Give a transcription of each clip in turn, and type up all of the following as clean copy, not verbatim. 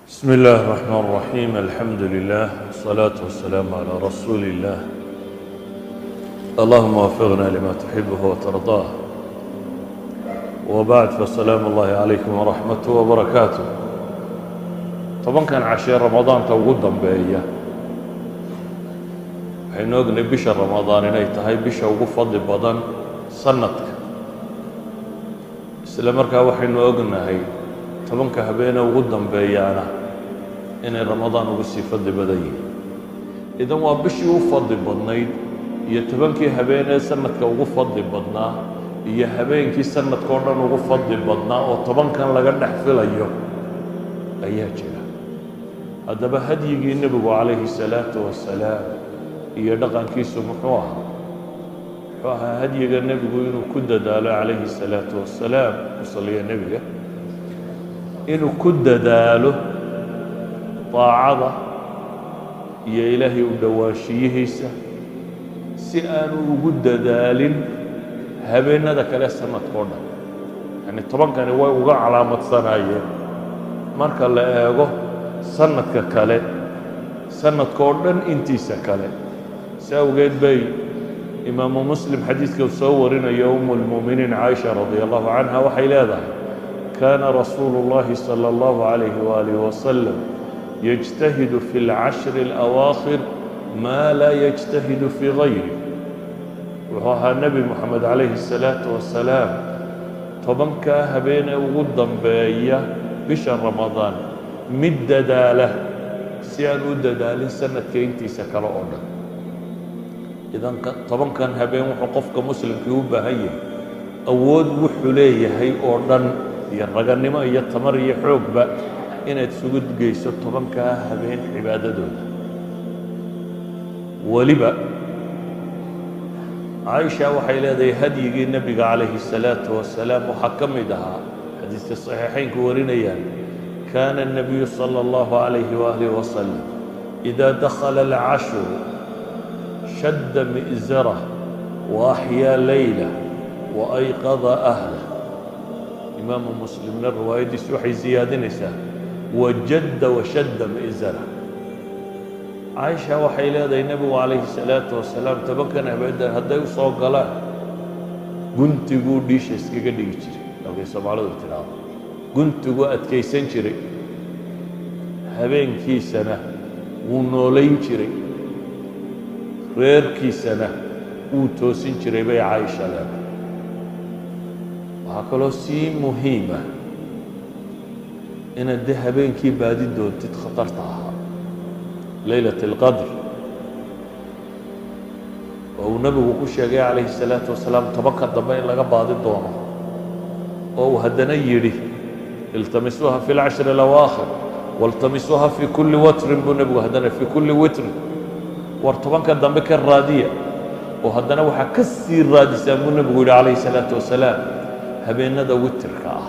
بسم الله الرحمن الرحيم، الحمد لله والصلاة والسلام على رسول الله. اللهم وفقنا لما تحبه وترضاه. وبعد، فسلام الله عليكم ورحمته وبركاته. 10-kan cashee Ramadaanta ugu dambeeya, waxaynu ognay bisha Ramadaan inay tahay bisha ugu fadli badan sanadka. Isla markaa waxaynu ognahay 10-ka habeene ugu dambeeyaana inay Ramadaan ugu sii fadli badan yihiin. Idan waa bishii u fadli badnayd iyo 10-kii habeenee sanadka ugu fadli badnaa iyo habeenkii sanadka oo dhan ugu fadli badnaa oo 10-kan laga dhex filayo ayaa jira. Haddaba, hadyigii Nebigu calayhi salaatu wasalaam iyo dhaqankiisu muxuu ahaa? Muxuu ahaa hadyiga Nebigu? Inuu ku dadaalo calayhi salaatu wasalaam, ku saliya Nebiga, inuu ku dadaalo daacada iyo Ilaahay u dhowaanshiyihiisa, si aanu ugu dadaalin habeenada kale sanadka o dhan. Yacni 10-kani way uga calaamadsanaayeen marka la eego sanadka kale, sanadka oo dhan intiisa kale. Si awgeed bay Imaamu Muslim xadiidka uu soo warinayo, umu lmu'miniin Caaisha radia Allahu canha waxay leedahay: "Kana rasuulu اllahi salى اllahu عalayhi waalihi wasalam yجtahidu fi اlcashri اlأwaakhir ma laa yجtahidu fii gayri." Wuxuu ahaa Nebi Moxamed calayhi الsalaatu wasalaam 10-kaa habeenee ugu dambeeya bisha Ramadaan mid dadaala si aan u dadaalin sanadka intiisa kale oo dhan. Idan 10-kan habeen wuxuu qofka muslimkii u baahan yahay awood wuxuu leeyahay oo dhan iyo raganimo iyo tamar iyo xoogba inaad isugu geyso 10-kaa habeen cibaadadooda. Weliba Caaisha waxay leedahay hadyigii Nebiga calayhi الsalaatu wasalaam waxaa ka mid ahaa, xadiiska saxiixaynku warinayaan: "Kana الnabiyu salى اllahu عalayhi waalihi wasalam إida dakhala alcashru shadda mi'zarah wa axyaa leylah wa ayqada ahlah." Imaamu Muslimna riwaayaddiisu waxay siyaadinaysaa "wajadda washadda mi'zarah". Caaisha waxay leedahay Nebigu calayhi salaatu wasalaam 10-kan habeendan hadday u soo galaan, guntiguu dhiisha iskaga dhigi jiray, halkay Soomaalidu tidhaahdo guntiguu adkaysan jiray, habeenkiisana wuu noolayn jiray, reerkiisana wuu toosin jiray, bay Caaisha leedahay. Waxaa kaloo sii muhiima inaad de habeenkii baadi doontid khatarta ahaa, leylat اlqadr, oo uu Nebigu ku sheegay calayhi الsalaatu wasalaam 10-ka dambe in laga baadi doono, oo uu haddana yidhi: "Iltamisuuha fi اlcashri اlawaakhir waltamisuuha fi kuli watrin," buu Nebigu haddana, "fi kuli witrin." War 10-ka dambe ka raadiya, oo haddana waxaa ka sii raadisaan, buu Nebigu yidhi calayhi الsalaatu wasalaam, habeenada witirka ah.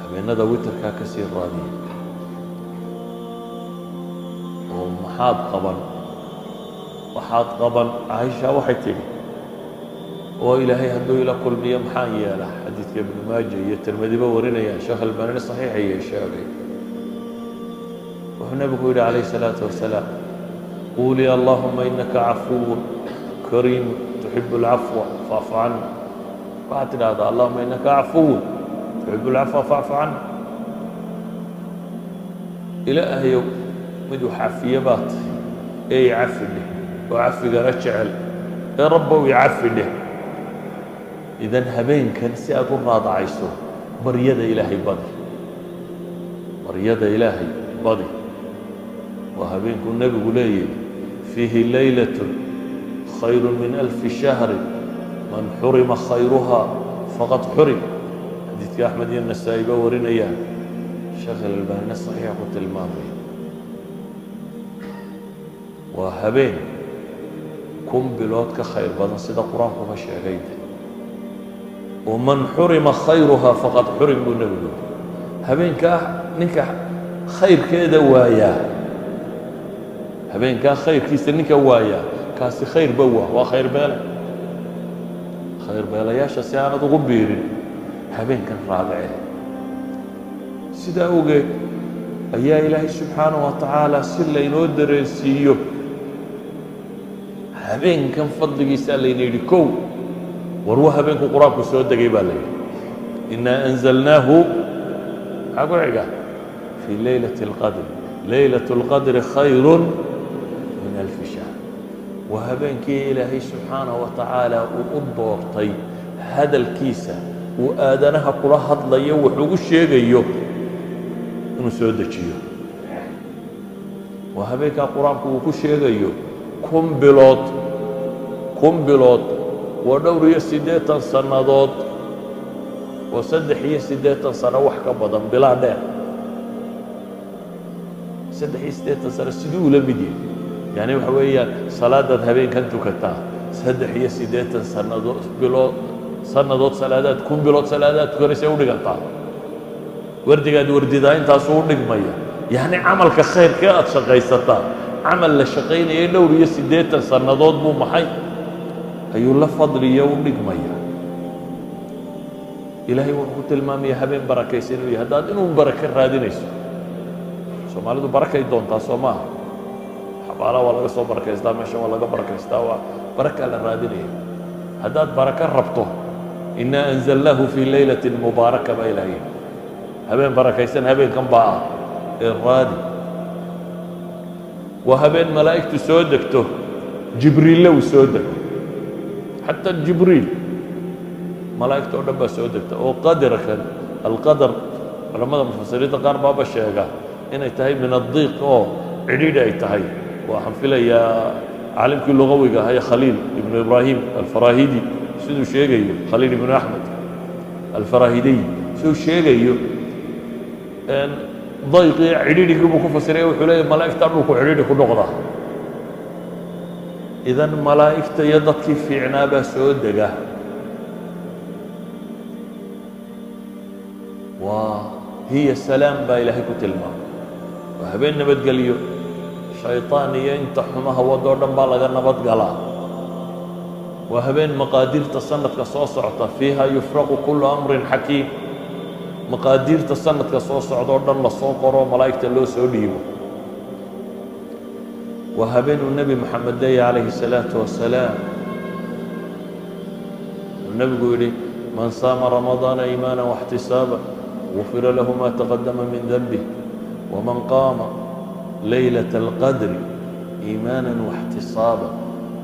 Habeenada witirkaa ka sii raadiya. Oo maxaad qaban? Waxaad qaban, Caaisha waxay tidhi: "Oo Ilaahay hadduu ila kulmiyo, maxaan yeela?" Xadiidka Ibnu Maaja iyo Tirmidiba warinayaan, Sheekh Albanini saxiixaya sheegay, wuxuu Nebigu yidhi calayhi الsalaatu wasalaam: "Quulii: Allahuma inaka cafuw kariim tuxibu اlcafwa facfu cana." Waxaad tidhahdaa: "Allahuma inaka cafuw tuxibu اlcafwa facfu cana." Ilaahayow, mid wax cafiye baa tahay ee i cafi dheh, oo cafigana jecel ee Rabbow i cafi dheh. Idan habeenkan si aad u raadacayso, baryada Ilaahay badi, baryada Ilaahay badi. Waa habeenkuu Nebigu leeyahy: "Fiihi laylaة khayr min alfi shahri, man xurima khayruha faqad xurim." Xadiidka Axmed iyo Nasaa'i ba warinayaan, Sheekh Alalbaanina saxiixa ku tilmaamaya. Waa habeen 1000 bilood ka khayr badan, sida Qur-aankuba sheegay de. Oo "man xurima khayruha faqad xurim," buu Nebigu yidhi. Habeenkaa ninka khayrkeeda waayaa, habeenkaa khayrkiisa ninka waayaa, kaasi khayrba waa khayr beele. Khayr beelayaasha si aanad ugu biirin, habeenkan raadacee. Sidaa ogeed ayaa Ilaahay subxaanaه wa tacaala si laynoo dareensiiyo habeenkan fadligiisaa layna yidhi, kow war wa habeenku Qur-aanku soo degay baa la yidhi, "Inaa anzalnaahu", maxaa ku xiga? "Fii leylaة اlqadr, leylaة اlqadri khayru min alfi shahr". Waa habeenkii Ilaahay subxaanaه wa tacaala uu u doortay hadalkiisa uu aadanaha kula hadlayo, wax ugu sheegayo, inuu soo dejiyo. Waa habeenkaa Qur-aanku uu ku sheegayo 1000 bilood. 1000 bilood waa dhowr iyo 80 sannadood, waa 83 sano, wax ka badan bilaa dheer. 83 sano siduu ula mid yahay? Yani waxa weeyaan, salaadaad habeenkan tukataa 83 sannadood, bilood, sannadood salaadaad, 1000 bilood salaadaad tukanaysa u dhigantaa. Wardigaad wardidaa intaasuu u dhigmaya. Yacni camalka khayrkee aad shaqaysataa, camal la shaqaynayay dhowr iyo 80 sannadood buu maxay ayuu la fadliyo u dhigmaya. Ilaahay wuxuu ku tilmaamaya habeen barakaysan inuu yahay. Haddaad inuu barako raadinayso, Soomaalidu barakay doontaa, soo maaha? Xabaalaha waa laga soo barakaystaa, meeshan waa laga barakaystaa, waa barakaa la raadinaya. Haddaad barako rabto, "Inaa anzalnaahu fii leylatin mubaaraka" baa Ilaah yidhi. Habeen barakaysan habeenkan baa ah ee raadi. Waa habeen malaa'igtu soo degto, Jibriille uu soo dego, xataa Jibriil, malaa'igta oo dhan baa soo degta. Oo qadarkan, alqadar, culamada mufasiriinta qaar baaba sheega inay tahay min addiiq oo cidhiidhi ay tahay. Waxaan filayaa caalimkii lugawiga ahaa ee Khaliil ibnu Ibraahim Alfarahidi siduu sheegayo, Khaliil ibnu Axmed Alfarahidiy siduu sheegayo, dayqii, cidhiidhigii buu ku fasiraya. Wuxuu leeyahy malaa'igta dhulku cidhiidhi ku noqdaa. Idan malaa'igta iyo dadkii fiicnaa baa soo dega. Waa hiya salaam baa Ilaahay ku tilmaamay. Waa habeen nabadgelyo, shayطaan iyo inta xumaha wadoo dhan baa laga nabad galaa. Waa habeen maqaadiirta sanadka soo socota, "fiiha yufraqu kulu amrin xakiim", maqaadiirta sanadka soo socda oo dhan lasoo qoro, malaa'igta loo soo dhiibo. Waa habeenuu Nebi Moxamed leeya calayhi الsalaaةu wasalaam, uu nebigu yidhi, "Man saama ramadaana iimaana واxtisaaba gufira lahu ma taqadama min denbih, wman qaama laylaة اlqadri iimaana واxtisaaba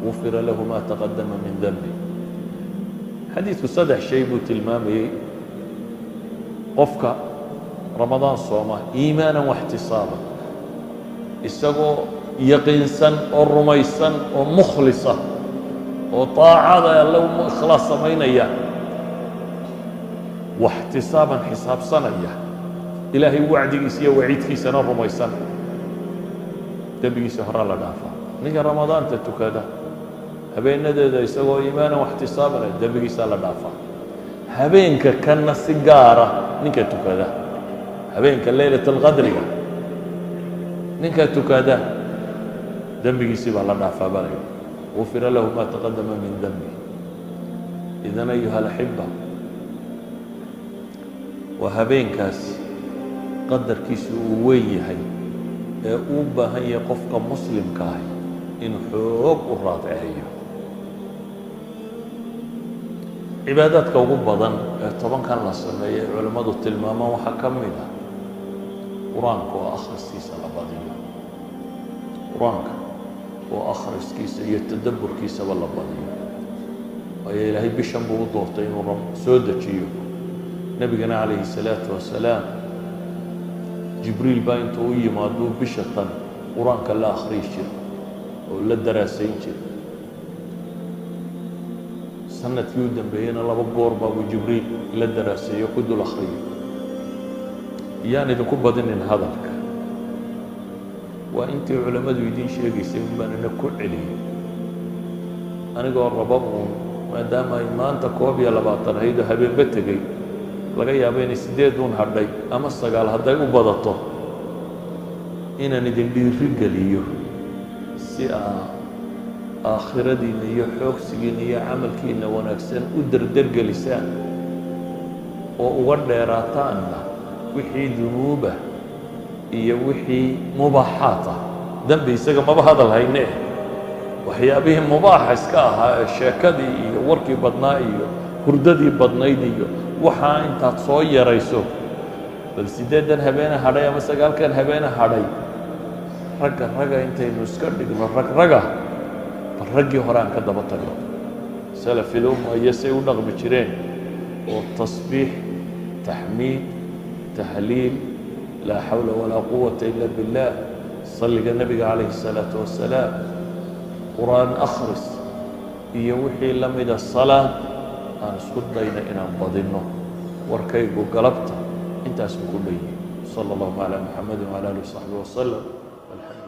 gufira lahu ma taqadama min denbih". Xadiidku saddex shay buu tilmaamayey: qofka Ramadaan sooma iimaanan واxtisaaba, isagoo yaqiinsan oo rumaysan oo mukhlisa oo طaacada Alle u ikhlaas samaynaya, waxtisaaban xisaabsanaya, Ilaahay wacdigiisa iyo waciidkiisana rumaysan, dembigiisa horaa la dhaafaa. Ninka Ramadaanta tukada habeenadeeda isagoo iimaanan waxtisaabana, dembigiisaa la dhaafaa. Habeenka kanna si gaara ninka tukada, habeenka leylat alqadriga ninka tukada, dembigiisii baa la dhaafaa baa la yidhi, "gufira lahu ma taqadama min denbi". Idan, ayuha alaxiba, waa habeenkaasi qadarkiisu uu weyn yahay ee uu baahan yahay qofka muslimka ahi inuu xoog u raadceeyo. Cibaadaadka ugu badan ee tobankan la sameeyay culimmadu tilmaamaan waxaa ka mid ah Qur-aanka oo akhriskiisa la badiyo, Qur-aanka oo akhriskiisa iyo tadabburkiisaba la badiyo. Waayo, Ilaahay bishan buu u doortay inuu soo dejiyo. Nebigana calayhi الsalaatu wasalaam Jibriil baa intuu u yimaaduu bisha tan Qur-aanka la akhriyi jira oo la daraasayn jira. Sanadkii u dambeeyeyna laba goor baabuu Jibriil la daraaseeyo, ku dul akhriyay. Yaan idinku badinin hadalka, waa intii culammadu idiin sheegaysay un baan ina ku celiyey, anigoo raba uun, maadaama ay maanta 21 ahayd oo habeenba tegey, laga yaabo inay sideed uun hadhay ama sagaal hadday u badato, inaan idin dhiiri geliyo si aa aakhiradiinna iyo xoogsigiinna iyo camalkiinna wanaagsan u derdergelisaan oo uga dheeraataanna. Wixii dunuubah iyo wixii mubaaxaat ah, dembi isaga maba hadal hayne, waxyaabihii mubaaxa iska ahaa ee sheekadii iyo warkii badnaa iyo hurdadii badnayd iyo waxaa intaad soo yarayso, bal 8-dan habeene hadhay ama 9-kan habeene hadhay, ragga ragga intaynu iska dhigno, rag raga, bal raggii hore aan ka daba tagno, salafil umma iyo say u dhaqmi jireen, oo tasbiix, taxmiid, tahliil, laa xawla walaa quwata ila billah, salliga nebiga calayhi الsalaatu wasalaam, qur'aan akhris iyo wixii la mida, salaad aan isku dayno inaan badinno. Warkaygu galabta intaasuu ku dhanyihi. Salى اllahu calى muxamadi wعalى alih وصaxbi waslm, walxamdu